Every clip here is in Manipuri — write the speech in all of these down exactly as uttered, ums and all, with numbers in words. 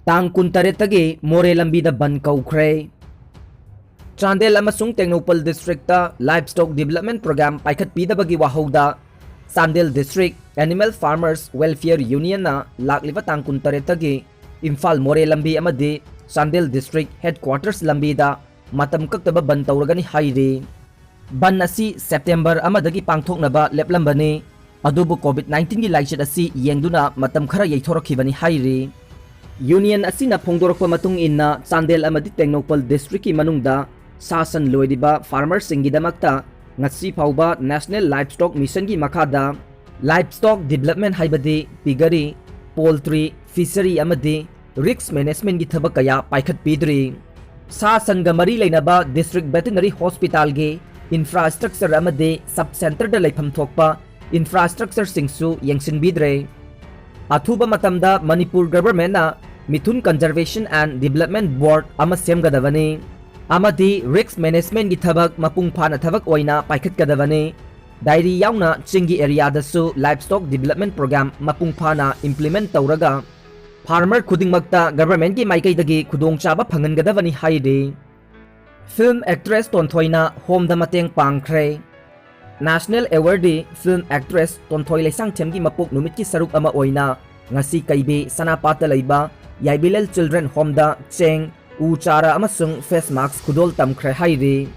ꯇꯥꯡ ꯀꯨꯟꯇꯔꯦꯠꯇꯒꯤ ꯃꯣꯔꯦ ꯂꯝꯕꯤꯗ ꯕꯟ ꯀꯧꯈ꯭ꯔꯦ꯫ ꯆꯥꯟꯗꯦꯜ ꯑꯃꯁꯨꯡ Tengnoupal district livestock development program ꯄꯥꯏꯈꯠꯄꯤꯗꯕꯒꯤ ꯋꯥꯍꯧꯗ Chandel district animal farmers welfare ꯌꯨꯅꯤꯌꯟꯅ ꯂꯥꯛꯂꯤꯕ ꯇꯥꯡ ꯀꯨꯟꯇꯔꯦꯠꯇꯒꯤ ꯏꯝꯐꯥꯜ ꯃꯣꯔꯦ ꯂꯝꯕꯤ ꯑꯃꯗꯤ ꯆꯥꯟꯗꯦꯜ ꯗꯤꯁꯇ꯭ꯔꯤꯛ ꯍꯦꯗꯀ꯭ꯋꯥꯔꯇꯔꯁ ꯂꯝꯕꯤꯗ ꯃꯇꯝ ꯀꯛꯇꯕ ꯕꯟ ꯇꯧꯔꯒꯅꯤ ꯍꯥꯏꯔꯤ꯫ ꯕꯟ ꯑꯁꯤ ꯁꯦꯞꯇꯦꯝꯕꯔ ꯑꯃꯗꯒꯤ ꯄꯥꯡꯊꯣꯛꯅꯕ ꯂꯦꯞꯂꯝꯕꯅꯤ꯫ ꯑꯗꯨꯕꯨ ꯀꯣꯚꯤꯗ ꯅꯥꯏꯟꯇꯤꯟꯒꯤ ꯂꯥꯏꯆꯠ ꯑꯁꯤ ꯌꯦꯡꯗꯨꯅ ꯃꯇꯝ ꯈꯔ ꯌꯩꯊꯣꯔꯛꯈꯤꯕꯅꯤ ꯍꯥꯏꯔꯤ꯫ ꯌꯨꯅꯤꯌꯟ ꯑꯁꯤꯅ ꯐꯣꯡꯗꯣꯔꯛꯄ ꯃꯇꯨꯡ ꯏꯟꯅ, ꯆꯥꯟꯗꯦꯜ ꯑꯃꯗꯤ ꯇꯦꯡꯅꯧꯄꯜ ꯗꯤꯁꯇ꯭ꯔꯤꯛꯀꯤ ꯃꯅꯨꯡꯗ ꯁꯥ ꯁꯟ ꯂꯣꯏꯔꯤꯕ ꯐꯥꯔꯃꯔꯁꯤꯡꯒꯤꯗꯃꯛꯇ ꯉꯁꯤ ꯐꯥꯎꯕ ꯅꯦꯁꯅꯦꯜ ꯂꯥꯏꯚꯁ꯭ꯇꯣꯛ ꯃꯤꯁꯟꯒꯤ ꯃꯈꯥꯗ ꯂꯥꯏꯚꯁ꯭ꯇꯣꯛ ꯗꯤꯕꯦꯂꯞꯃꯦꯟ, ꯍꯥꯏꯕꯗꯤ ꯄꯤꯒꯔꯤ, ꯄꯣꯜꯇ꯭ꯔꯤ, ꯐꯤꯁꯔꯤ ꯑꯃꯗꯤ ꯔꯤꯁ꯭ꯛ ꯃꯦꯅꯦꯖꯃꯦꯟꯒꯤ ꯊꯕꯛ ꯀꯌꯥ ꯄꯥꯏꯈꯠꯄꯤꯗ꯭ꯔꯤ꯫ ꯁꯥ ꯁꯟꯒ ꯃꯔꯤ ꯂꯩꯅꯕ ꯗꯤꯁꯇ꯭ꯔꯤꯛ ꯚꯦꯇꯤꯅꯔꯤ ꯍꯣꯁꯄꯤꯇꯥꯜꯒꯤ ꯏꯟꯐ꯭ꯔꯥꯁ꯭ꯇ꯭ꯔꯛꯆꯔ ꯑꯃꯗꯤ ꯁꯕ ꯁꯦꯟꯇꯔꯗ ꯂꯩꯐꯝ ꯊꯣꯛꯄ ꯏꯟꯐ꯭ꯔꯥꯁ꯭ꯇ꯭ꯔꯛꯆꯔꯁꯤꯡꯁꯨ ꯌꯦꯡꯁꯤꯟꯕꯤꯗ꯭ꯔꯦ꯫ ꯑꯊꯨꯕ ꯃꯇꯝꯗ Manipur ꯒꯚꯔꯟꯃꯦꯟꯠꯅ Mithun Conservation and Development Board ꯑꯃ ꯁꯦꯝꯒꯗꯕꯅꯤ ꯑꯃꯗꯤ ꯔꯤꯁ꯭ꯛ ꯃꯦꯅꯦꯖꯃꯦꯟꯒꯤ ꯊꯕꯛ ꯃꯄꯨꯡ ꯐꯥꯅ ꯊꯕꯛ ꯑꯣꯏꯅ ꯄꯥꯏꯈꯠꯀꯗꯕꯅꯤ꯫ ꯗꯥꯏꯔꯤ ꯌꯥꯎꯅ ꯆꯤꯡꯒꯤ ꯑꯦꯔꯤꯌꯥꯗꯁꯨ ꯂꯥꯏꯚꯁ꯭ꯇꯣꯛ ꯗꯤꯕꯦꯂꯞꯃꯦꯟ ꯄ꯭ꯔꯣꯒ꯭ꯔꯥꯝ ꯃꯄꯨꯡ ꯐꯥꯅ ꯏꯝꯄ꯭ꯂꯤꯃꯦꯟ ꯇꯧꯔꯒ ꯐꯥꯔꯃꯔ ꯈꯨꯗꯤꯡꯃꯛꯇ ꯒꯚꯔꯟꯃꯦꯟꯠꯀꯤ ꯃꯥꯏꯀꯩꯗꯒꯤ ꯈꯨꯗꯣꯡꯆꯥꯕ ꯐꯪꯍꯟꯒꯗꯕꯅꯤ ꯍꯥꯏꯔꯤ꯫ ꯐꯤꯜꯝ ꯑꯦꯛꯇ꯭ꯔꯦꯁ ꯇꯣꯟꯊꯣꯏꯅ ꯍꯣꯝꯗ ꯃꯇꯦꯡ ꯄꯥꯡꯈ꯭ꯔꯦ꯫ ꯅꯦꯁꯅꯦꯜ ꯑꯦꯋꯥꯔꯗꯤ ꯐꯤꯜꯝ ꯑꯦꯛꯇ꯭ꯔꯦꯁ ꯇꯣꯟꯊꯣꯏ ꯂꯩꯁꯥꯡꯊꯦꯝꯒꯤ ꯃꯄꯣꯛ ꯅꯨꯃꯤꯠꯀꯤ ꯁꯔꯨꯛ ꯑꯃ ꯑꯣꯏꯅ ꯉꯁꯤ ꯀꯩꯕꯤ ꯁꯅꯥꯄꯥꯠꯇ ꯂꯩꯕ ꯌꯥꯏꯕꯤꯂꯦꯜ ꯆꯤꯜꯗ꯭ꯔꯦꯟ ꯍꯣꯝꯗ ꯆꯦꯡ, ꯎ ꯆꯥꯔꯥ ꯑꯃꯁꯨꯡ ꯐꯦꯁ ꯃꯥꯁꯛ ꯈꯨꯗꯣꯜ ꯇꯝꯈ꯭ꯔꯦ ꯍꯥꯏꯔꯤ꯫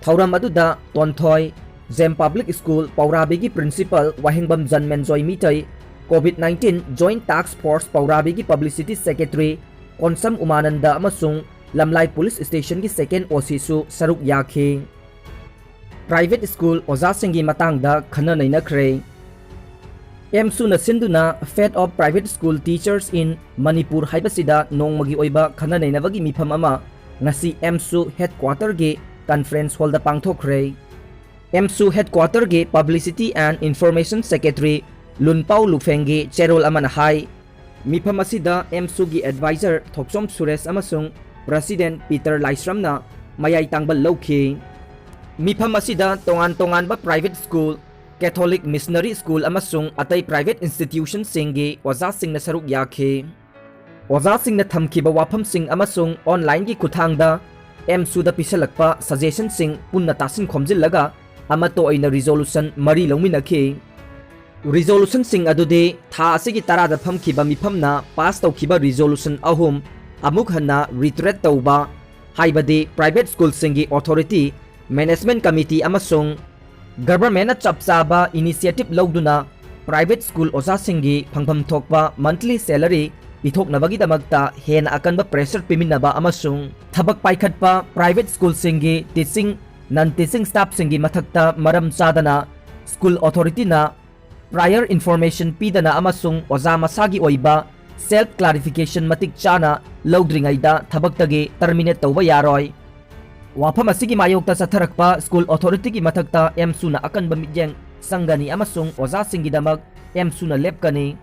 ꯊꯧꯔꯝ ꯑꯗꯨꯗ ꯇꯣꯟꯊꯣꯏ, ꯖꯦꯝ ꯄꯕ꯭ꯂꯤꯛ ꯁ꯭ꯀꯨꯜ ꯄꯧꯔꯥꯕꯤꯒꯤ principal Wahengbam Janmenjoy Meitei, covid nineteen joint task force ꯄꯧꯔꯥꯕꯤꯒꯤ ꯄꯕ꯭ꯂꯤꯁꯤꯇꯤ ꯁꯦꯀ꯭ꯔꯦꯇꯔꯤ ꯀꯣꯟꯁꯝ ꯎꯃꯥꯅꯟꯗ ꯑꯃꯁꯨꯡ ꯂꯝꯂꯥꯏ ꯄꯨꯂꯤꯁ ꯁ꯭ꯇꯦꯁꯟꯒꯤ ꯁꯦꯀꯦꯟꯗ ꯑꯣ ꯁꯤꯁꯨ ꯁꯔꯨꯛ ꯌꯥꯈꯤ꯫ ꯄ꯭ꯔꯥꯏꯚꯦꯠ ꯁ꯭ꯀꯨꯜ ꯑꯣꯖꯥꯁꯤꯡꯒꯤ ꯃꯇꯥꯡꯗ ꯈꯟꯅ ꯅꯩꯅꯈ꯭ꯔꯦ꯫ ꯑꯦꯝꯁꯨꯅ ꯁꯤꯟꯗꯨꯅ Fate of Private School Teachers in Manipur ꯍꯥꯏꯕꯁꯤꯗ ꯅꯣꯡꯃꯒꯤ ꯑꯣꯏꯕ ꯈꯟꯅ ꯅꯩꯅꯕꯒꯤ ꯃꯤꯐꯝ ꯑꯃ ꯉꯁꯤ ꯑꯦꯝꯁꯨ ꯍꯦꯗꯀ꯭ꯋꯥꯇꯔꯒꯤ ꯀꯟꯐꯔꯦꯟꯁ ꯍꯣꯜꯗ ꯄꯥꯡꯊꯣꯛꯈ꯭ꯔꯦ꯫ ꯑꯦꯝꯁꯨ ꯍꯦꯗꯀ꯭ꯋꯥꯇꯔꯒꯤ ꯄꯕ꯭ꯂꯤꯁꯤꯇꯤ ꯑꯦꯟꯗ ꯏꯟꯐꯣꯔꯃꯦꯁꯟ ꯁꯦꯀ꯭ꯔꯦꯇꯔꯤ ꯂꯨꯟꯄꯥꯎ ꯂꯨꯐꯦꯡꯒꯤ ꯆꯦꯔꯣꯜ ꯑꯃꯅ ꯍꯥꯏ, ꯃꯤꯐꯝ ꯑꯁꯤꯗ ꯑꯦꯝꯁꯨꯒꯤ ꯑꯦꯗꯚꯥꯏꯖꯔ ꯊꯣꯛꯆꯣꯝ ꯁꯨꯔꯦꯁ ꯑꯃꯁꯨꯡ ꯄ꯭ꯔꯁꯤꯗꯦꯟꯠ ꯄꯤꯇꯔ ꯂꯥꯏꯁ꯭ꯔꯝꯅ ꯃꯌꯥꯏ ꯇꯥꯡꯕ ꯂꯧꯈꯤ꯫ ꯃꯤꯐꯝ ꯑꯁꯤꯗ ꯇꯣꯉꯥꯟ ꯇꯣꯉꯥꯟꯕ ꯄ꯭ꯔꯥꯏꯚꯦꯠ ꯁ꯭ꯀꯨꯜ, ꯀꯦꯊꯣꯂꯤꯛ ꯃꯤꯁꯅꯔꯤ ꯁ꯭ꯀꯨꯜ ꯑꯃꯁꯨꯡ ꯑꯇꯩ ꯄ꯭ꯔꯥꯏꯚꯦꯠ ꯏꯟꯁꯇꯤꯇ꯭ꯌꯨꯁꯟꯁꯤꯡꯒꯤ ꯑꯣꯖꯥꯁꯤꯡꯅ ꯁꯔꯨꯛ ꯌꯥꯈꯤ꯫ ꯑꯣꯖꯥꯁꯤꯡꯅ ꯊꯝꯈꯤꯕ ꯋꯥꯐꯝꯁꯤꯡ ꯑꯃꯁꯨꯡ online-ꯒꯤ ꯈꯨꯠꯊꯥꯡꯗ ꯑꯦꯝꯁꯨꯗ ꯄꯤꯁꯜꯂꯛꯄ suggestion-ꯁꯤꯡ ꯄꯨꯟꯅ ꯇꯥꯁꯤꯟ ꯈꯣꯝꯖꯤꯜꯂꯒ ꯑꯃꯠꯇ ꯑꯣꯏꯅ resolution ꯃꯔꯤ ꯂꯧꯃꯤꯟꯅꯈꯤ꯫ Resolution-ꯁꯤꯡ ꯑꯗꯨꯗꯤ ꯊꯥ ꯑꯁꯤꯒꯤ ꯇꯔꯥꯗ ꯐꯝꯈꯤꯕ ꯃꯤꯐꯝꯅ pass ꯇꯧꯈꯤꯕ resolution ꯑꯍꯨꯝ ꯑꯃꯨꯛ ꯍꯟꯅ reiterate ꯇꯧꯕ, ꯍꯥꯏꯕꯗꯤ private school-ꯁꯤꯡꯒꯤ authority, management committee ꯑꯃꯁꯨꯡ government-ꯅ ꯆꯞ ꯆꯥꯕ initiative ꯂꯧꯗꯨꯅ private school ꯑꯣꯖꯥꯁꯤꯡꯒꯤ ꯐꯪꯐꯝ ꯊꯣꯛꯄ monthly salary ꯄꯤꯊꯣꯛꯅꯕꯒꯤꯗꯃꯛꯇ ꯍꯦꯟꯅ ꯑꯀꯟꯕ pressure ꯄꯤꯃꯤꯟꯅꯕ ꯑꯃꯁꯨꯡ ꯊꯕꯛ ꯄꯥꯏꯈꯠꯄ private school-ꯁꯤꯡꯒꯤ teaching, non-teaching staff-ꯁꯤꯡꯒꯤ ꯃꯊꯛꯇ ꯃꯔꯝ ꯆꯥꯗꯅ school authority-ꯅ prior information ꯄꯤꯗꯅ ꯑꯃꯁꯨꯡ ꯑꯣꯖꯥ ꯃꯁꯥꯒꯤ ꯑꯣꯏꯕ self clarification ꯃꯇꯤꯛ ꯆꯥꯅ ꯂꯧꯗ꯭ꯔꯤꯉꯩꯗ ꯊꯕꯛꯇꯒꯤ terminate ꯇꯧꯕ ꯌꯥꯔꯣꯏ꯫ ꯋꯥꯐꯝ ꯑꯁꯤꯒꯤ ꯃꯥꯌꯣꯛꯇ ꯆꯠꯊꯔꯛꯄ school authority-ꯒꯤ ꯃꯊꯛꯇ ꯑꯦꯝꯁꯨꯅ ꯑꯀꯟꯕ ꯃꯤꯠꯌꯦꯡ ꯆꯪꯒꯅꯤ ꯑꯃꯁꯨꯡ ꯑꯣꯖꯥꯁꯤꯡꯒꯤꯗꯃꯛ ꯑꯦꯝꯁꯨꯅ ꯂꯦꯞꯀꯅꯤ꯫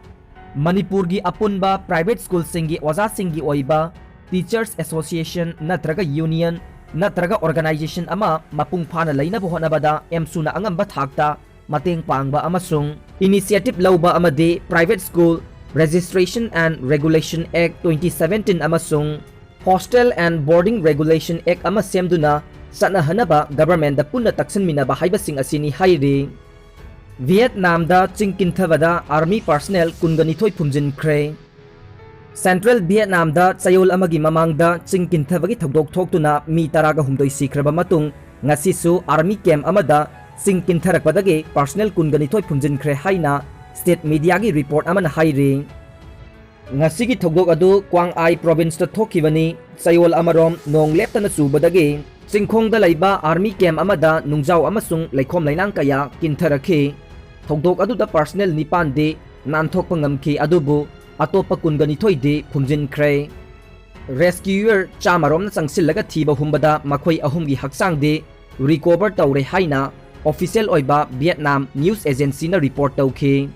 ꯃꯅꯤꯄꯨꯔꯒꯤ ꯑꯄꯨꯟꯕ private school-ꯁꯤꯡꯒꯤ ꯑꯣꯖꯥꯁꯤꯡꯒꯤ ꯑꯣꯏꯕ teachers association ꯅꯠꯇ꯭ꯔꯒ union ꯅꯠꯇ꯭ꯔꯒ organization ꯑꯃ ꯃꯄꯨꯡ ꯐꯥꯅ ꯂꯩꯅꯕ ꯍꯣꯠꯅꯕꯗ ꯑꯦꯝꯁꯨꯅ ꯑꯉꯝꯕ ꯊꯥꯛꯇ ꯃꯇꯦꯡ ꯄꯥꯡꯕ ꯑꯃꯁꯨꯡ initiative ꯂꯧꯕ ꯑꯃꯗꯤ Private School Registration and Regulation Act twenty seventeen ꯑꯃꯁꯨꯡ Hostel and Boarding Regulation Act ꯑꯃ ꯁꯦꯝꯗꯨꯅ ꯆꯠꯅꯍꯟꯅꯕ government-ꯇ ꯄꯨꯟꯅ ꯇꯛꯁꯤꯟꯃꯤꯟꯅꯕ ꯍꯥꯏꯕꯁꯤꯡ ꯑꯁꯤꯅꯤ ꯍꯥꯏꯔꯤ꯫ ꯚꯤꯌꯦꯠꯅꯥꯝꯗ ꯆꯤꯡ ꯀꯤꯟꯊꯕꯗ army personnel ꯀꯨꯟꯒ ꯅꯤꯊꯣꯏ ꯐꯨꯝꯖꯤꯟꯈ꯭ꯔꯦ꯫ Central ꯚꯤꯌꯦꯠꯅꯥꯝꯗ ꯆꯌꯣꯜ ꯑꯃꯒꯤ ꯃꯃꯥꯡꯗ ꯆꯤꯡ ꯀꯤꯟꯊꯕꯒꯤ ꯊꯧꯗꯣꯛ ꯊꯣꯛꯇꯨꯅ ꯃꯤ ꯇꯔꯥꯒ ꯍꯨꯝꯗꯣꯏ ꯁꯤꯈ꯭ꯔꯕ ꯃꯇꯨꯡ, ꯉꯁꯤꯁꯨ army camp ꯑꯃꯗ ꯆꯤꯡ ꯀꯤꯟꯊꯔꯛꯄꯗꯒꯤ personnel ꯀꯨꯟꯒ ꯅꯤꯊꯣꯏ ꯐꯨꯝꯖꯤꯟꯈ꯭ꯔꯦ ꯍꯥꯏꯅ state media-ꯒꯤ report ꯑꯃꯅ ꯍꯥꯏꯔꯤ꯫ ꯉꯁꯤꯒꯤ ꯊꯧꯗꯣꯛ ꯑꯗꯨ ꯀ꯭ꯋꯥꯡ ꯑꯥꯏ province-ꯇ ꯊꯣꯛꯈꯤꯕꯅꯤ꯫ ꯆꯌꯣꯜ ꯑꯃꯔꯣꯝ ꯅꯣꯡ ꯂꯦꯞꯇꯅ ꯆꯨꯕꯗꯒꯤ ꯆꯤꯡꯈꯣꯡꯗ ꯂꯩꯕ army camp ꯑꯃꯗ ꯅꯨꯡꯖꯥꯎ ꯑꯃꯁꯨꯡ ꯂꯩꯈꯣꯝ ꯂꯩꯅꯥꯡ ꯀꯌꯥ ꯀꯤꯟꯊꯔꯛꯈꯤ꯫ ꯊꯧꯗꯣꯛ ꯑꯗꯨꯗ personnel ꯅꯤꯄꯥꯟꯗꯤ ꯅꯥꯟꯊꯣꯛꯄ ꯉꯝꯈꯤ, ꯑꯗꯨꯕꯨ ꯑꯇꯣꯞꯄ ꯀꯨꯟꯒ ꯅꯤꯊꯣꯏꯗꯤ ꯐꯨꯝꯖꯤꯟꯈ꯭ꯔꯦ꯫ Rescuer ꯆꯥꯝꯃꯔꯣꯝꯅ ꯆꯪꯁꯤꯜꯂꯒ ꯊꯤꯕ ꯍꯨꯝꯕꯗ ꯃꯈꯣꯏ ꯑꯍꯨꯝꯒꯤ ꯍꯛꯆꯥꯡꯗꯤ recover ꯇꯧꯔꯦ ꯍꯥꯏꯅ official ꯑꯣꯏꯕ Vietnam news agency-ꯅ report ꯇꯧꯈꯤ꯫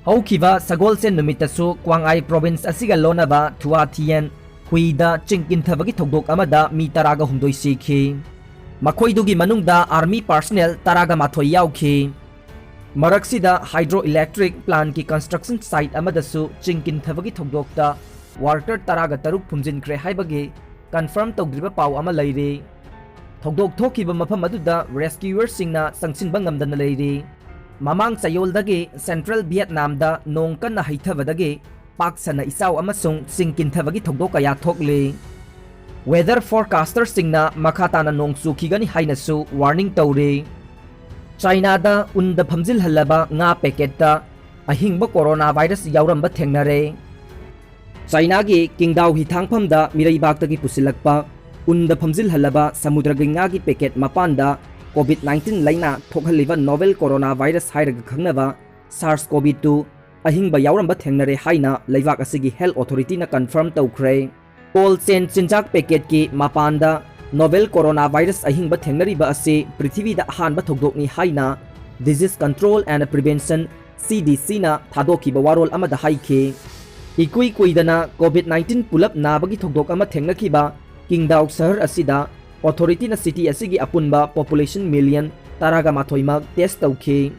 ꯍꯧꯈꯤꯕ ꯁꯒꯣꯜꯁꯦꯟ ꯅꯨꯃꯤꯠꯇꯁꯨ ꯀ꯭ꯋꯥꯡ ꯑꯥꯏ province ꯑꯁꯤꯒ ꯂꯣꯟꯅꯕ ꯊꯨꯋꯥ ꯊꯤꯌꯦꯟ ꯍꯨꯏꯗ ꯆꯤꯡ ꯀꯤꯟꯊꯕꯒꯤ ꯊꯧꯗꯣꯛ ꯑꯃꯗ ꯃꯤ ꯇꯔꯥꯒ ꯍꯨꯝꯗꯣꯏ ꯁꯤꯈꯤ꯫ ꯃꯈꯣꯏꯗꯨꯒꯤ ꯃꯅꯨꯡꯗ army personnel ꯇꯔꯥꯒ ꯃꯥꯊꯣꯏ ꯌꯥꯎꯈꯤ꯫ ꯃꯔꯛꯁꯤꯗ hydroelectric plant-ꯀꯤ construction site ꯑꯃꯗꯁꯨ ꯆꯤꯡ ꯀꯤꯟꯊꯕꯒꯤ ꯊꯧꯗꯣꯛꯇ ꯋꯥꯔꯀꯔ ꯇꯔꯥꯒ ꯇꯔꯨꯛ ꯐꯨꯝꯖꯤꯟꯈ꯭ꯔꯦ ꯍꯥꯏꯕꯒꯤ ꯀꯟꯐꯥꯔꯝ ꯇꯧꯗ꯭ꯔꯤꯕ ꯄꯥꯎ ꯑꯃ ꯂꯩꯔꯤ꯫ ꯊꯧꯗꯣꯛ ꯊꯣꯛꯈꯤꯕ ꯃꯐꯝ ꯑꯗꯨꯗ ꯔꯦꯁꯀ꯭ꯌꯨꯋꯔꯁꯤꯡꯅ ꯆꯪꯁꯤꯟꯕ ꯉꯝꯗꯅ ꯂꯩꯔꯤ꯫ ꯃꯃꯥꯡ ꯆꯌꯣꯜꯗꯒꯤ ꯁꯦꯟꯇ꯭ꯔꯦꯜ ꯚꯤꯌꯦꯠꯅꯥꯝꯗ ꯅꯣꯡ ꯀꯟꯅ ꯍꯩꯊꯕꯗꯒꯤ ꯄꯥꯛ ꯁꯟꯅ ꯏꯆꯥꯎ ꯑꯃꯁꯨꯡ ꯆꯤꯡ ꯀꯤꯟꯊꯕꯒꯤ ꯊꯧꯗꯣꯛ ꯀꯌꯥ ꯊꯣꯛꯂꯤ꯫ ꯋꯦꯗꯔ ꯐꯣꯔꯀꯥꯁꯇꯔꯁꯤꯡꯅ ꯃꯈꯥ ꯇꯥꯅ ꯅꯣꯡ ꯆꯨꯈꯤꯒꯅꯤ ꯍꯥꯏꯅꯁꯨ ꯋꯥꯔꯅꯤꯡ ꯇꯧꯔꯤ꯫ ꯆꯥꯏꯅꯥꯗ ꯎꯟꯗ ꯐꯝꯖꯤꯜꯍꯜꯂꯕ ꯉꯥ ꯄꯦꯀꯦꯠꯇ ꯑꯍꯤꯡꯕ ꯀꯣꯔꯣꯅꯥ ꯚꯥꯏꯔꯁ ꯌꯥꯎꯔꯝꯕ ꯊꯦꯡꯅꯔꯦ꯫ ꯆꯥꯏꯅꯥꯒꯤ ꯀꯤꯡꯗꯥꯎ ꯍꯤꯊꯥꯡꯐꯝꯗ ꯃꯤꯔꯩꯕꯥꯛꯇꯒꯤ ꯄꯨꯁꯤꯜꯂꯛꯄ ꯎꯟꯗ ꯐꯝꯖꯤꯜꯍꯜꯂꯕ ꯁꯃꯨꯗ꯭ꯔꯒꯤ ꯉꯥꯒꯤ ꯄꯦꯀꯦꯠ ꯃꯄꯥꯟꯗ ꯀꯣꯚꯤꯗ ꯅꯥꯏꯟꯇꯤꯟ ꯂꯥꯏꯅꯥ ꯊꯣꯛꯍꯜꯂꯤꯕ ꯅꯣꯚꯦꯜ ꯀꯣꯔꯣꯅꯥ ꯚꯥꯏꯔꯁ ꯍꯥꯏꯔꯒ ꯈꯪꯅꯕ ꯁꯥꯔꯁ ꯀꯣꯚꯤ ꯇꯨ ꯑꯍꯤꯡꯕ ꯌꯥꯎꯔꯝꯕ ꯊꯦꯡꯅꯔꯦ ꯍꯥꯏꯅ ꯂꯩꯕꯥꯛ ꯑꯁꯤꯒꯤ ꯍꯦꯜꯊ ꯑꯣꯊꯣꯔꯤꯇꯤꯅ ꯀꯟꯐꯥꯔꯝ ꯇꯧꯈ꯭ꯔꯦ꯫ ꯀꯣꯜꯗ ꯆꯦꯟ ꯆꯤꯟꯖꯥꯛ ꯄꯦꯀꯦꯠꯀꯤ ꯃꯄꯥꯟꯗ ꯅꯣꯚꯦꯜ ꯀꯣꯔꯣꯅꯥ ꯚꯥꯏꯔꯁ ꯑꯍꯤꯡꯕ ꯊꯦꯡꯅꯔꯤꯕ ꯑꯁꯤ ꯄ꯭ꯔꯤꯊꯤꯕꯤꯗ ꯑꯍꯥꯟꯕ ꯊꯧꯗꯣꯛꯅꯤ ꯍꯥꯏꯅ Disease Control and Prevention, ꯁꯤ ꯗꯤ ꯁꯤꯅ ꯊꯥꯗꯣꯛꯈꯤꯕ ꯋꯥꯔꯣꯜ ꯑꯃꯗ ꯍꯥꯏꯈꯤ꯫ ꯏꯀꯨꯏ ꯀꯨꯏꯗꯅ ꯀꯣꯚꯤꯗ ꯅꯥꯏꯟꯇꯤꯟ ꯄꯨꯂꯞ ꯅꯥꯕꯒꯤ ꯊꯧꯗꯣꯛ ꯑꯃ ꯊꯦꯡꯅꯈꯤꯕ ꯀꯤꯡꯗꯥꯎ ꯁꯍꯔ ꯑꯁꯤꯗ ꯑꯣꯊꯣꯔꯤꯇꯤꯅ ꯁꯤꯇꯤ ꯑꯁꯤꯒꯤ ꯑꯄꯨꯟꯕ ꯄꯣꯄꯨꯂꯦꯁꯟ ꯃꯤꯂꯤꯌꯟ ꯇꯔꯥꯒ ꯃꯥꯊꯣꯏꯃꯛ ꯇꯦꯁ ꯇꯧꯈꯤ꯫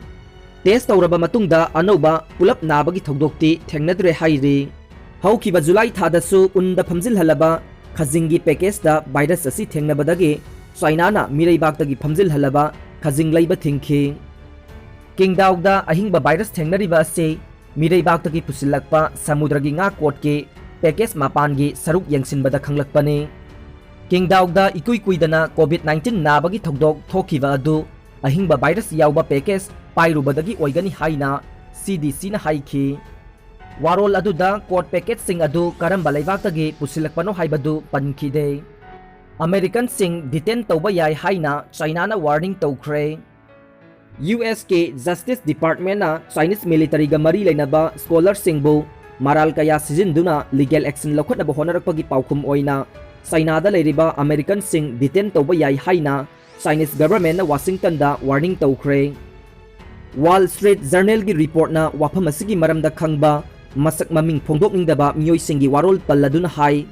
ꯇꯦꯁ ꯇꯧꯔꯕ ꯃꯇꯨꯡꯗ ꯑꯅꯧꯕ ꯄꯨꯂꯞ ꯅꯥꯕꯒꯤ ꯊꯧꯗꯣꯛꯇꯤ ꯊꯦꯡꯅꯗ꯭ꯔꯦ ꯍꯥꯏꯔꯤ꯫ ꯍꯧꯈꯤꯕ ꯖꯨꯂꯥꯏ ꯊꯥꯗꯁꯨ ꯎꯟꯗ ꯐꯝꯖꯤꯜꯍꯜꯂꯕ ꯈꯖꯤꯡꯒꯤ ꯄꯦꯀꯦꯖꯇ ꯚꯥꯏꯔꯁ ꯑꯁꯤ ꯊꯦꯡꯅꯕꯗꯒꯤ ꯆꯥꯏꯅꯥꯅ ꯃꯤꯔꯩꯕꯥꯛꯇꯒꯤ ꯐꯝꯖꯤꯜꯍꯜꯂꯕ ꯈꯖꯤꯡ ꯂꯩꯕ ꯊꯤꯡꯈꯤ꯫ ꯀꯤꯡꯗꯥꯎꯗ ꯑꯍꯤꯡꯕ ꯚꯥꯏꯔꯁ ꯊꯦꯡꯅꯔꯤꯕ ꯑꯁꯤ ꯃꯤꯔꯩꯕꯥꯛꯇꯒꯤ ꯄꯨꯁꯤꯜꯂꯛꯄ ꯁꯃꯨꯗ꯭ꯔꯒꯤ ꯉꯥ ꯀꯣꯠꯀꯤ ꯄꯦꯀꯦꯖ ꯃꯄꯥꯟꯒꯤ ꯁꯔꯨꯛ ꯌꯦꯡꯁꯤꯟꯕꯗ ꯈꯪꯂꯛꯄꯅꯤ꯫ ꯀꯤꯡꯗꯥꯎꯗ ꯏꯀꯨꯏ ꯀꯨꯏꯗꯅ ꯀꯣꯚꯤꯗ ꯅꯥꯏꯟꯇꯤꯟ ꯅꯥꯕꯒꯤ ꯊꯧꯗꯣꯛ ꯊꯣꯛꯈꯤꯕ ꯑꯗꯨ ꯑꯍꯤꯡꯕ ꯚꯥꯏꯔꯁ ꯌꯥꯎꯕ ꯄꯦꯀꯦꯖ ꯄꯥꯏꯔꯨꯕꯗꯒꯤ ꯑꯣꯏꯒꯅꯤ ꯍꯥꯏꯅ ꯁꯤ ꯗꯤ ꯁꯤꯅ ꯍꯥꯏꯈꯤ꯫ ꯋꯥꯔꯣꯜ ꯑꯗꯨꯗ ꯀꯣꯠ ꯄꯦꯀꯦꯠꯁꯤꯡ ꯑꯗꯨ ꯀꯔꯝꯕ ꯂꯩꯕꯥꯛꯇꯒꯤ ꯄꯨꯁꯤꯜꯂꯛꯄꯅꯣ ꯍꯥꯏꯕꯗꯨ ꯄꯟꯈꯤꯗꯦ꯫ ꯑꯃꯦꯔꯤꯀꯟꯁꯤꯡ ꯗꯤꯇꯦꯟ ꯇꯧꯕ ꯌꯥꯏ ꯍꯥꯏꯅ ꯆꯥꯏꯅꯥꯅ ꯋꯥꯔꯅꯤꯡ ꯇꯧꯈ꯭ꯔꯦ꯫ ꯌꯨ ꯑꯦꯁꯀꯤ ꯖꯁꯇꯤꯁ ꯗꯤꯄꯥꯔꯠꯃꯦꯟꯅ ꯆꯥꯏꯅꯤꯁ ꯃꯤꯂꯤꯇꯔꯤꯒ ꯃꯔꯤ ꯂꯩꯅꯕ ꯁ꯭ꯀꯣꯂꯔꯁꯤꯡꯕꯨ ꯃꯔꯥꯜ ꯀꯌꯥ ꯁꯤꯖꯤꯟꯗꯨꯅ ꯂꯤꯒꯦꯜ ꯑꯦꯛꯁꯟ ꯂꯧꯈꯠꯅꯕ ꯍꯣꯠꯅꯔꯛꯄꯒꯤ ꯄꯥꯎꯈꯨꯝ ꯑꯣꯏꯅ ꯆꯥꯏꯅꯥꯗ ꯂꯩꯔꯤꯕ ꯑꯃꯦꯔꯤꯀꯟꯁꯤꯡ ꯗꯤꯇꯦꯟ ꯇꯧꯕ ꯌꯥꯏ ꯍꯥꯏꯅ ꯆꯥꯏꯅꯤꯁ ꯒꯚꯔꯟꯃꯦꯟꯠꯅ ꯋꯥꯁꯤꯡꯇꯟꯗ ꯋꯥꯔꯅꯤꯡ ꯇꯧꯈ꯭ꯔꯦ꯫ ꯋꯥꯜ ꯁ꯭ꯇ꯭ꯔꯤꯠ ꯖꯔꯅꯦꯜꯒꯤ ꯔꯤꯄꯣꯔꯠꯅ ꯋꯥꯐꯝ ꯑꯁꯤꯒꯤ ꯃꯔꯝꯗ ꯈꯪꯕ ꯃꯁꯛ ꯃꯃꯤꯡ ꯐꯣꯡꯗꯣꯛꯅꯤꯡꯗꯕ ꯃꯤꯑꯣꯏꯁꯤꯡꯒꯤ ꯋꯥꯔꯣꯜ ꯄꯜꯂꯗꯨꯅ ꯍꯥꯏ,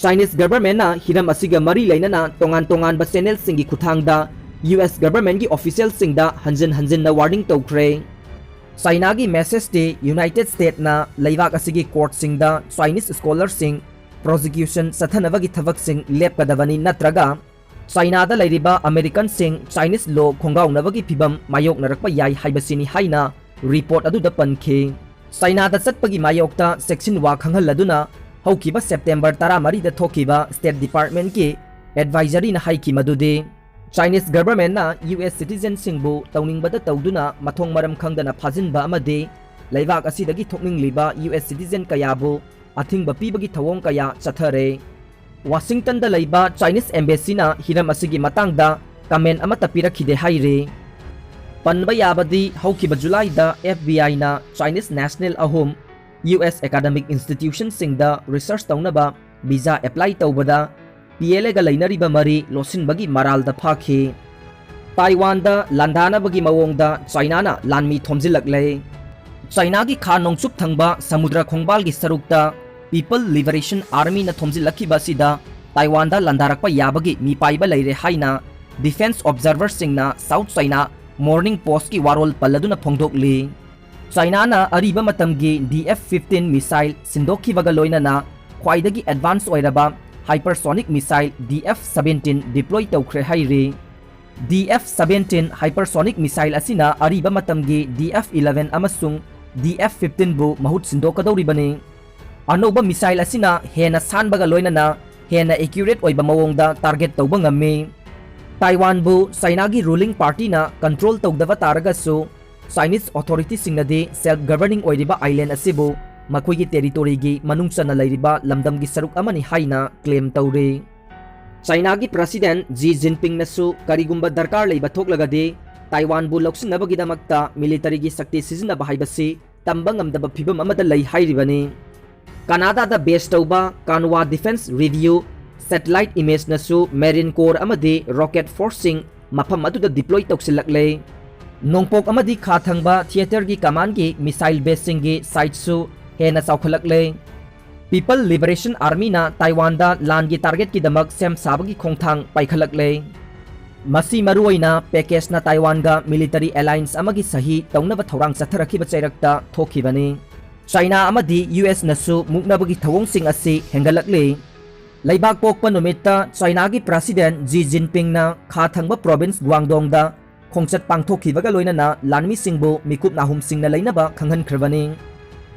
ꯆꯥꯏꯅꯤꯁ ꯒꯚꯔꯟꯃꯦꯟꯠꯅ ꯍꯤꯔꯝ ꯑꯁꯤꯒ ꯃꯔꯤ ꯂꯩꯅꯅ ꯇꯣꯉꯥꯟ ꯇꯣꯉꯥꯟꯕ ꯆꯦꯅꯦꯜꯁꯤꯡꯒꯤ ꯈꯨꯠꯊꯥꯡꯗ ꯌꯨ ꯑꯦꯁ ꯒꯚꯔꯟꯃꯦꯟꯠꯀꯤ ꯑꯣꯐꯤꯁꯤꯌꯦꯜꯁꯤꯡꯗ ꯍꯟꯖꯤꯟ ꯍꯟꯖꯤꯟꯅ ꯋꯥꯔꯅꯤꯡ ꯇꯧꯈ꯭ꯔꯦ꯫ ꯆꯥꯏꯅꯥꯒꯤ message ꯇꯤ United States ꯅ ꯂꯩꯕꯥꯛ ꯑꯁꯤꯒꯤ court ꯁꯤꯡꯗ Chinese scholar ꯁꯤꯡ prosecution ꯆꯠꯊꯅꯕꯒꯤ ꯊꯕꯛꯁꯤꯡ ꯂꯦꯞꯀꯗꯕꯅꯤ, ꯅꯠꯇ꯭ꯔꯒ ꯆꯥꯏꯅꯥꯗ ꯂꯩꯔꯤꯕ American ꯁꯤꯡ Chinese law ꯈꯣꯡꯒꯥꯎꯅꯕꯒꯤ ꯐꯤꯚꯝ ꯃꯥꯌꯣꯛꯅꯔꯛꯄ ꯌꯥꯏ ꯍꯥꯏꯕꯁꯤꯅꯤ ꯍꯥꯏꯅ report ꯑꯗꯨꯗ ꯄꯟꯈꯤ꯫ ꯆꯥꯏꯅꯥꯗ ꯆꯠꯄꯒꯤ ꯃꯥꯌꯣꯛꯇ ꯆꯦꯛꯁꯤꯟꯋꯥ ꯈꯪꯍꯜꯂꯗꯨꯅ ꯍꯧꯈꯤꯕ September ꯇꯔꯥꯃꯔꯤꯗ ꯊꯣꯛꯈꯤꯕ State Department ꯀꯤ advisory ꯅ ꯍꯥꯏꯈꯤ ꯃꯗꯨꯗꯤ Chinese government ꯅ U S citizen ꯁꯤꯡꯕꯨ ꯇꯧꯅꯤꯡꯕꯗ ꯇꯧꯗꯨꯅ ꯃꯊꯣꯡ ꯃꯔꯝ ꯈꯪꯗꯅ ꯐꯥꯖꯤꯟꯕ ꯑꯃꯗꯤ ꯂꯩꯕꯥꯛ ꯑꯁꯤꯗꯒꯤ ꯊꯣꯛꯅꯤꯡꯂꯤꯕ U S citizen ꯀꯌꯥꯕꯨ ꯑꯊꯤꯡꯕ ꯄꯤꯕꯒꯤ ꯊꯧꯑꯣꯡ ꯀꯌꯥ ꯆꯠꯊꯔꯦ꯫ Washington ꯗ ꯂꯩꯕ Chinese Embassy ꯅ ꯍꯤꯔꯝ ꯑꯁꯤꯒꯤ ꯃꯇꯥꯡꯗ comment ꯑꯃꯠꯇ ꯄꯤꯔꯛꯈꯤꯗꯦ ꯍꯥꯏꯔꯤ꯫ ꯄꯟꯕ ꯌꯥꯕꯗꯤ, ꯍꯧꯈꯤꯕ July the F B I ꯅ Chinese national ꯑꯍꯨꯝ U S academic institution ꯁꯤꯡꯗ research ꯇꯧꯅꯕ visa apply ꯇꯧꯕꯗ P L A ꯒ ꯂꯩꯅꯔꯤꯕ ꯃꯔꯤ ꯂꯣꯠꯁꯤꯟꯕꯒꯤ ꯃꯔꯥꯜꯗ ꯐꯥꯈꯤ꯫ ꯇꯥꯏꯋꯥꯟꯗ ꯂꯥꯟꯗꯥꯅꯕꯒꯤ ꯃꯑꯣꯡꯗ ꯆꯥꯏꯅꯥꯅ ꯂꯥꯟꯃꯤ ꯊꯣꯝꯖꯤꯜꯂꯛꯂꯦ꯫ ꯆꯥꯏꯅꯥꯒꯤ ꯈꯥ ꯅꯣꯡꯆꯨꯞ ꯊꯪꯕ ꯁꯃꯨꯗ꯭ꯔ ꯈꯣꯡꯕꯥꯜꯒꯤ ꯁꯔꯨꯛꯇ People Liberation Army ꯅ ꯊꯣꯝꯖꯤꯜꯂꯛꯈꯤꯕ ꯑꯁꯤꯗ ꯇꯥꯏꯋꯥꯟꯗ ꯂꯥꯟꯗꯥꯔꯛꯄ ꯌꯥꯕꯒꯤ ꯃꯤꯄꯥꯏꯕ ꯂꯩꯔꯦ ꯍꯥꯏꯅ defense observer ꯁꯤꯡꯅ South China Morning Post ꯀꯤ ꯋꯥꯔꯣꯜ ꯄꯜꯂꯗꯨꯅ ꯐꯣꯡꯗꯣꯛꯂꯤ꯫ ꯆꯥꯏꯅꯥꯅ ꯑꯔꯤꯕ ꯃꯇꯝꯒꯤ D F fifteen missile ꯁꯤꯟꯗꯣꯛꯈꯤꯕꯒ ꯂꯣꯏꯅꯅ ꯈ꯭ꯋꯥꯏꯗꯒꯤ advance ꯑꯣꯏꯔꯕ hypersonic missile D F seventeen deploy ꯇꯧꯈ꯭ꯔꯦ ꯍꯥꯏꯔꯤ꯫ D F seventeen hypersonic missile ꯑꯁꯤꯅ ꯑꯔꯤꯕ ꯃꯇꯝꯒꯤ D F eleven ꯑꯃꯁꯨꯡ D F fifteen ꯕꯨ ꯃꯍꯨꯠ ꯁꯤꯟꯗꯣꯛꯀꯗꯧꯔꯤꯕꯅꯤ꯫ ꯑꯅꯧꯕ missile ꯑꯁꯤꯅ ꯍꯦꯟꯅ ꯁꯥꯟꯕꯒ ꯂꯣꯏꯅꯅ ꯍꯦꯟꯅ accurate ꯑꯣꯏꯕ ꯃꯑꯣꯡꯗ target ꯇꯧꯕ ꯉꯝꯃꯤ꯫ ꯇꯥꯏꯋꯥꯟꯕꯨ ꯆꯥꯏꯅꯥꯒꯤ ruling party ꯅ control ꯇꯧꯗꯕ ꯇꯥꯔꯒꯁꯨ, Chinese authority ꯁꯤꯡꯅꯗꯤ self governing ꯑꯣꯏꯔꯤꯕ island ꯑꯁꯤꯕꯨ ꯃꯈꯣꯏꯒꯤ territory ꯒꯤ ꯃꯅꯨꯡ ꯆꯟꯅ ꯂꯩꯔꯤꯕ ꯂꯝꯗꯝꯒꯤ ꯁꯔꯨꯛ ꯑꯃꯅꯤ ꯍꯥꯏꯅ claim ꯇꯧꯔꯤ꯫ ꯆꯥꯏꯅꯥꯒꯤ President Xi Jinping ꯅꯁꯨ ꯀꯔꯤꯒꯨꯝꯕ ꯗꯔꯀꯥꯔ ꯂꯩꯕ ꯊꯣꯛꯂꯒꯗꯤ ꯇꯥꯏꯋꯥꯟꯕꯨ ꯂꯧꯁꯤꯟꯅꯕꯒꯤꯗꯃꯛꯇ military ꯒꯤ ꯁꯛꯇꯤ ꯁꯤꯖꯤꯟꯅꯕ ꯍꯥꯏꯕꯁꯤ ꯇꯝꯕ ꯉꯝꯗꯕ ꯐꯤꯚꯝ ꯑꯃꯗ ꯂꯩ ꯍꯥꯏꯔꯤꯕꯅꯤ꯫ ꯀꯅꯥꯗꯥꯗ base ꯇꯧꯕ Kanwa Defence Review satellite image ꯅꯁꯨ Marine Corps ꯑꯃꯗꯤ rocket force ꯁꯤꯡ ꯃꯐꯝ ꯑꯗꯨꯗ deploy ꯇꯧꯁꯤꯜꯂꯛꯂꯦ꯫ ꯅꯣꯡꯄꯣꯛ ꯑꯃꯗꯤ ꯈꯥ ꯊꯪꯕ theater ꯒꯤ command ꯒꯤ missile base ꯁꯤꯡꯒꯤ site ꯁꯨ ꯍꯦꯟꯅ ꯆꯥꯎꯈꯠꯂꯛꯂꯦ꯫ People Liberation Army ꯅ ꯇꯥꯏꯋꯥꯟꯗ ꯂꯥꯟꯒꯤ target ꯀꯤꯗꯃꯛ ꯁꯦꯝ ꯁꯥꯕꯒꯤ ꯈꯣꯡꯊꯥꯡ ꯄꯥꯏꯈꯠꯂꯛꯂꯦ꯫ ꯃꯁꯤ ꯃꯔꯨꯑꯣꯏꯅ ꯄꯦꯀꯦꯖꯅ ꯇꯥꯏꯋꯥꯟꯒ ꯃꯤꯂꯤꯇꯔꯤ ꯑꯦꯂꯥꯏꯟꯁ ꯑꯃꯒꯤ ꯁꯍꯤ ꯇꯧꯅꯕ ꯊꯧꯔꯥꯡ ꯆꯠꯊꯔꯛꯈꯤꯕ ꯆꯩꯔꯛꯇ ꯊꯣꯛꯈꯤꯕꯅꯤ꯫ ꯆꯥꯏꯅꯥ ꯑꯃꯗꯤ ꯌꯨ ꯑꯦꯁꯅꯁꯨ ꯃꯨꯛꯅꯕꯒꯤ ꯊꯧꯑꯣꯡꯁꯤꯡ ꯑꯁꯤ ꯍꯦꯟꯒꯠꯂꯛꯂꯤ꯫ ꯂꯩꯕꯥꯛ ꯄꯣꯛꯄ ꯅꯨꯃꯤꯠꯇ ꯆꯥꯏꯅꯥꯒꯤ ꯄ꯭ꯔꯁꯤꯗꯦꯟ ꯖꯤ ꯖꯤꯟꯄꯤꯡꯅ ꯈꯥ ꯊꯪꯕ ꯄ꯭ꯔꯣꯚꯤꯟꯁ ꯒ꯭ꯋꯥꯡꯗꯣꯡꯗ ꯈꯣꯡꯆꯠ ꯄꯥꯡꯊꯣꯛꯈꯤꯕꯒ ꯂꯣꯏꯅꯅ ꯂꯥꯟꯃꯤꯁꯤꯡꯕꯨ ꯃꯤꯀꯨꯞ ꯅꯥꯍꯨꯝꯁꯤꯡꯅ ꯂꯩꯅꯕ ꯈꯪꯍꯟꯈ꯭ꯔꯕꯅꯤ꯫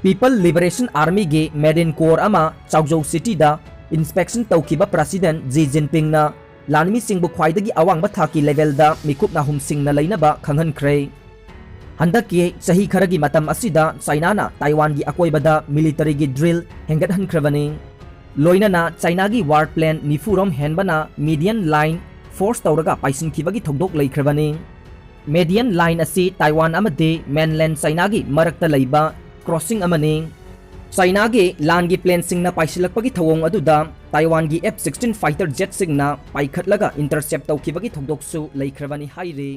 ꯄꯤꯄꯜ ꯂꯤꯕꯔꯦꯁꯟ ꯑꯥꯔꯃꯤꯒꯤ ꯃꯦꯔꯤꯟ ꯀꯣꯔ ꯑꯃ ꯆꯥꯎꯖꯧ ꯁꯤꯇꯤꯗ ꯏꯟꯁꯄꯦꯛꯁꯟ ꯇꯧꯈꯤꯕ ꯄ꯭ꯔꯁꯤꯗꯦꯟ ꯖꯤ ꯖꯤꯟꯄꯤꯡꯅ ꯂꯥꯟꯃꯤꯁꯤꯡꯕꯨ ꯈ꯭ꯋꯥꯏꯗꯒꯤ ꯑꯋꯥꯡꯕ ꯊꯥꯛꯀꯤ ꯂꯦꯚꯦꯜꯗ ꯃꯤꯀꯨꯞ ꯅꯥꯍꯨꯝꯁꯤꯡꯅ ꯂꯩꯅꯕ ꯈꯪꯍꯟꯈ꯭ꯔꯦ꯫ ꯍꯟꯗꯛꯀꯤ ꯆꯍꯤ ꯈꯔꯒꯤ ꯃꯇꯝ ꯑꯁꯤꯗ ꯆꯥꯏꯅꯥꯅ ꯇꯥꯏꯋꯥꯟꯒꯤ ꯑꯀꯣꯏꯕꯗ ꯃꯤꯂꯤꯇꯔꯤꯒꯤ ꯗ꯭ꯔꯤꯜ ꯍꯦꯟꯒꯠꯍꯟꯈ꯭ꯔꯕꯅꯤ꯫ ꯂꯣꯏꯅꯅ ꯆꯥꯏꯅꯥꯒꯤ ꯋꯥꯔ ꯄ꯭ꯂꯦꯟ ꯅꯤꯐꯨꯔꯣꯝ ꯍꯦꯟꯕꯅ ꯃꯤꯗꯤꯌꯟ ꯂꯥꯏꯟ ꯐꯣꯔꯁ ꯇꯧꯔꯒ ꯄꯥꯏꯁꯤꯟꯈꯤꯕꯒꯤ ꯊꯧꯗꯣꯛ ꯂꯩꯈ꯭ꯔꯕꯅꯤ꯫ ꯃꯤꯗꯤꯌꯟ ꯂꯥꯏꯟ ꯑꯁꯤ ꯇꯥꯏꯋꯥꯟ ꯑꯃꯗꯤ ꯃꯦꯟꯂꯦꯟ ꯆꯥꯏꯅꯥꯒꯤ ꯃꯔꯛꯇ ꯂꯩꯕ ꯀ꯭ꯔꯣꯁꯤꯡ ꯑꯃꯅꯤ꯫ ꯆꯥꯏꯅꯥꯒꯤ ꯂꯥꯟꯒꯤ ꯄ꯭ꯂꯦꯟꯁꯤꯡꯅ ꯄꯥꯏꯁꯤꯜꯂꯛꯄꯒꯤ ꯊꯧꯑꯣꯡ ꯑꯗꯨꯗ ꯇꯥꯏꯋꯥꯟꯒꯤ ꯑꯦꯐ ꯁꯤꯛꯁꯇꯤꯟ ꯐꯥꯏꯇꯔ ꯖꯦꯠꯁꯤꯡꯅ ꯄꯥꯏꯈꯠꯂꯒ ꯏꯟꯇꯔꯁꯦꯞ ꯇꯧꯈꯤꯕꯒꯤ ꯊꯧꯗꯣꯛꯁꯨ ꯂꯩꯈ꯭ꯔꯕꯅꯤ ꯍꯥꯏꯔꯤ꯫